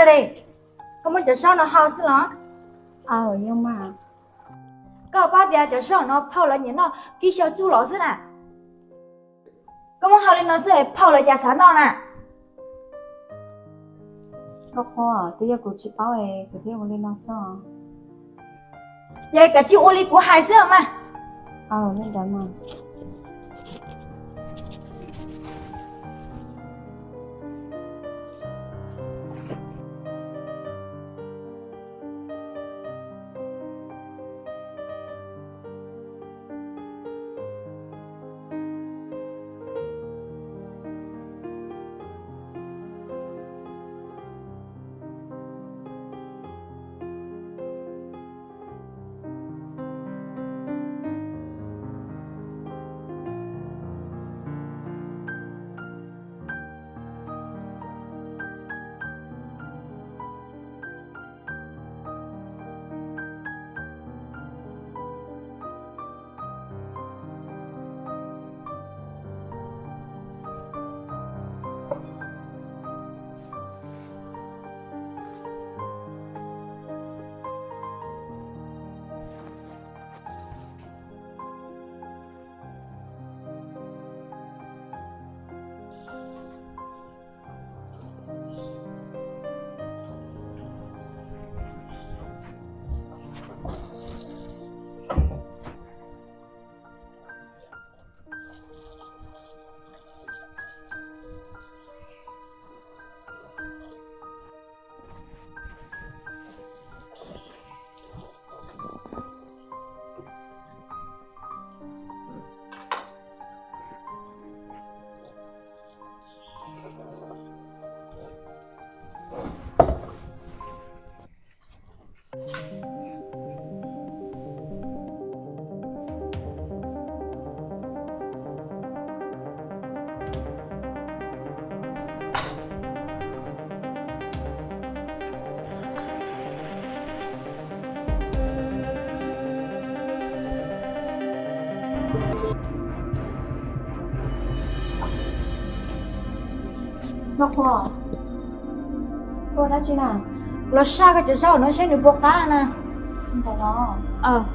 Koj muab cov zaub no hau xwb los? Aw, yeej mas. Koj paub tias cov zaub no phauj lawv nyiam noj kib xyaw txuj lom xwb na. Koj muab hau li no xwb es phauj lawv cas xav noj na? Koj qhuas, twb yog kuv tsis paub es kuv thiaj ua li no xwb. Ces kav tsij ua li kuv hais xwb mas. Aw, li ntawd mas. Noj qhuas, koj dab tsi na? Los saj koj cov zaub no seb nws puas qab na. Ntawd los.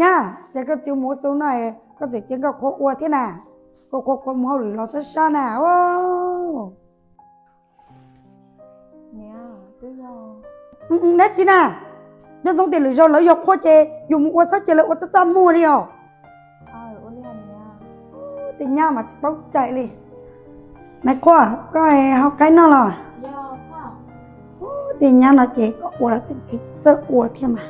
Nyab, ces koj txiv mus ua xu no, koj txiv cia nkauj qhua ua thiab na. Nkauj qhua qhua mus hauj lwm los sab sab na. Dab tsi na? Nyob ntxoov tias lwm zaus lawv yog qhua ces yus mus ua txhob cia lawv ua txaj txaj muag li os. Tej nyab mas tsis paub cai li. Maiv Qhua, koj ho qaib noj los? Tej nyab no ces koj ua los tseem tsis txawj ua thiab mas.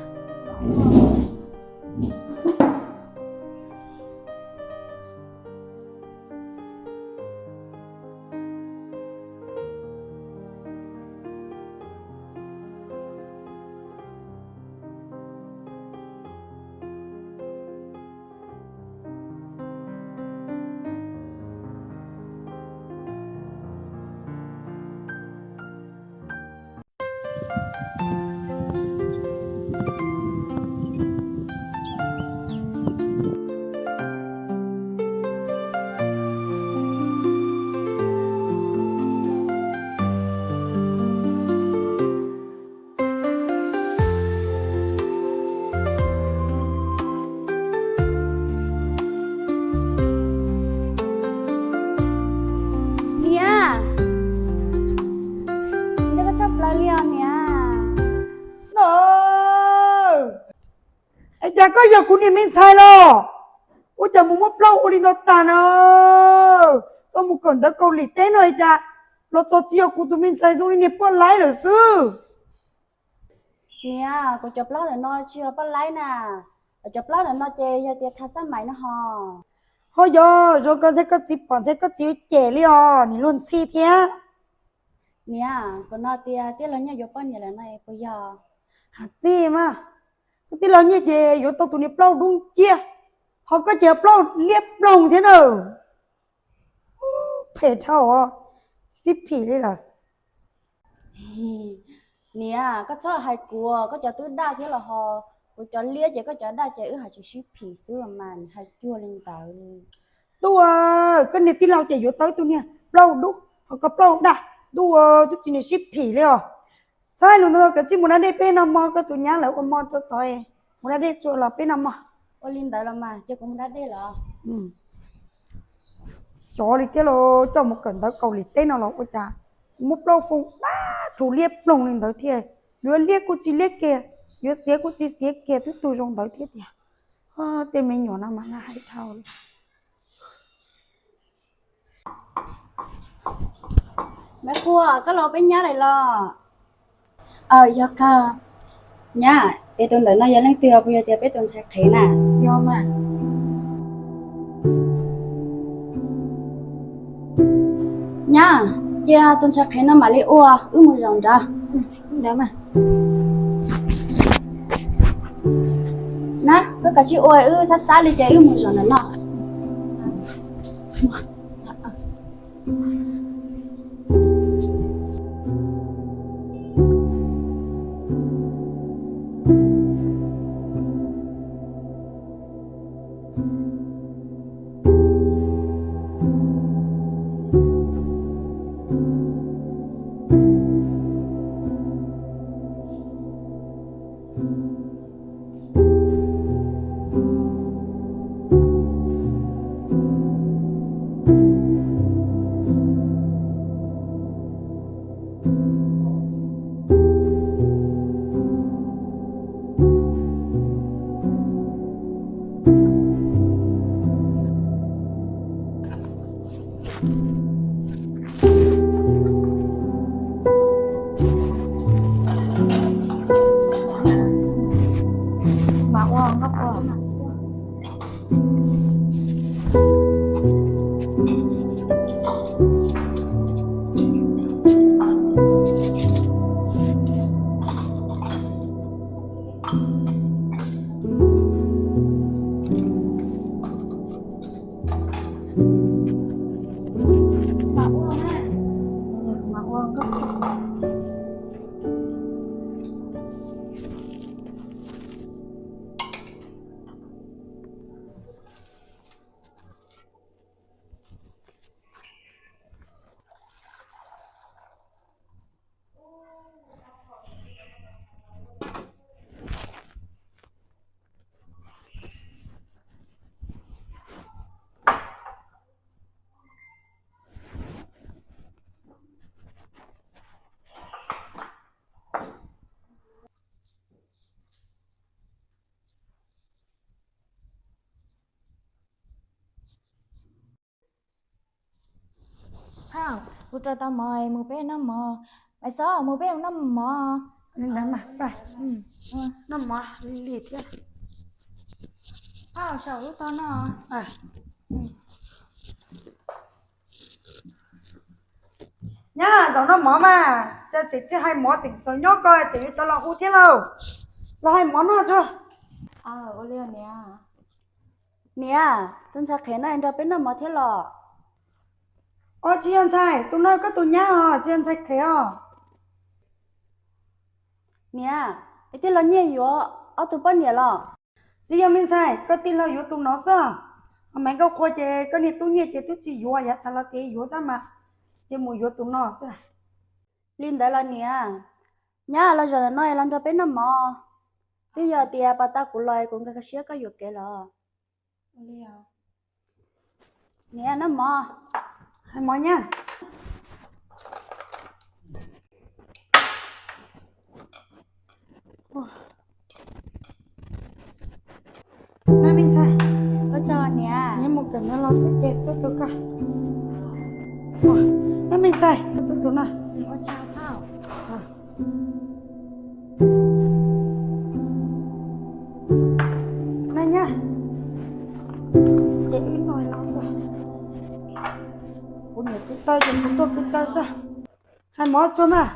Niam, koj tshaj plaws li os niam. No, es cas koj yog kuv niag me ntxhais los? Ua cas mus muab plaub ua li no tag na? Txoj mus kawm ntawv Kaus Lim teb no es cas los txog tsis yog kuv tus me ntxhais, zoo li niag poj laib lawm xwb. Niam, kuv cov plaub ntawm no tsis yog poj laib na. Kuv cov plaub ntawm no ces yog tias thaj xab mais no ho. Ho yog, zoo koj ntxhais koj txiv pom ntxhais koj txiv yuav cem li os, nim luag ntxhi thiab. Niam, kuv no tias tij laug Nyiaj yuav poj niam lawm no puas yog? Txij mas, koj tij laug Nyiaj ces yuav tau tus niag plaub dub nciab, ho koj ces plaub liab ploog thiab na. Phem dhau, tsis sib phim li lawm. Niam, koj txhob hais kuv, koj cov twb daj thiab los ho, kuv cov liab ces koj cov daj ces wb hais tsis sib phim xwb los mas, hais cuag li ntawd. Tub, koj niag tij laug ces yuav tau tus niag plaub dub ho koj plaub daj. Tub, twb tsis niag sib phim li os. Txhob hais lus ntau, kav tsij mus da dej peb noj mov, koj tus nyab lawv ua mov rau tod, mus da dej tsuas los peb noj mov. Ua li ntawd los mas, ces kuv mus da dej lawm. Xyov li thiab los, coj mus kawm ntawv Kaus Lim teb no los ua cas muab plaub foo daj rhuv liab ploog li ntawd thiab. Yuav liab kuj tsis liab kiag, yuav xiav kuj tsis xiav kiag, twb tu zoo ntawd thiab tiag. Tej me nyuam no mas na hais dhau li. Maiv Qhua, koj los peb nyab lawm los? Aw, yog kawg. Nyab, es tus ntawm no yog leej twg, puas yog tias peb tus ntxhais qhev na? Yog mas. Nyab, cia tus ntxhais qhev no mam li ua, wb mus zaum nrad. Ntawd mas. Na, koj kav tsij ua, wb sab sab li ces wb mus zaum ntawm no. Kuv rau tau mov mus peb noj mov. Maiv Xob, mus peb mus noj mov. Noj mov li thiab. Phauj, saum lub tog no. Nyab, zaum noj mov mas, cas tseem tsis hais mov, tseem xav nyob ko, tseem yuav cov los hu thiab lauj. Los hais mov noj tso. Niam, tus ntxhais Qhev no nrog peb noj mov thiab los? Os, tsis yog ntxhais, tus no koj tus nyab os, tsis yog ntxhais Qhev os. Niam, es tij laug Nyiaj yuav ob tug poj niam los? Tsis yog me ntxhais, koj tij laug yuav tus no xwb. Ho Maiv Nkauj Qhua ces koj niag tub Nyiaj ces twb tsis yuav, yav tas los tias yuav tab mas, ces mus yuav tus no xwb. Li ntawd los niam, nyab los zaum no los nrog peb noj mov. Twb yog tias pas tau kuv los kuv nkag siab koj yuam kev los. Niam, noj mov. Hais mov nyab. Nab me ntxhais, niam, mus kawm ntawv los xwb ces tuaj tus koj. Nab me ntxhais, koj tuaj tus no. Nab nyab, ces wb noj no xwb. Kuv niam kwv taw ces kuv tuaj kwv taw xwb. Hais mov txhua mas.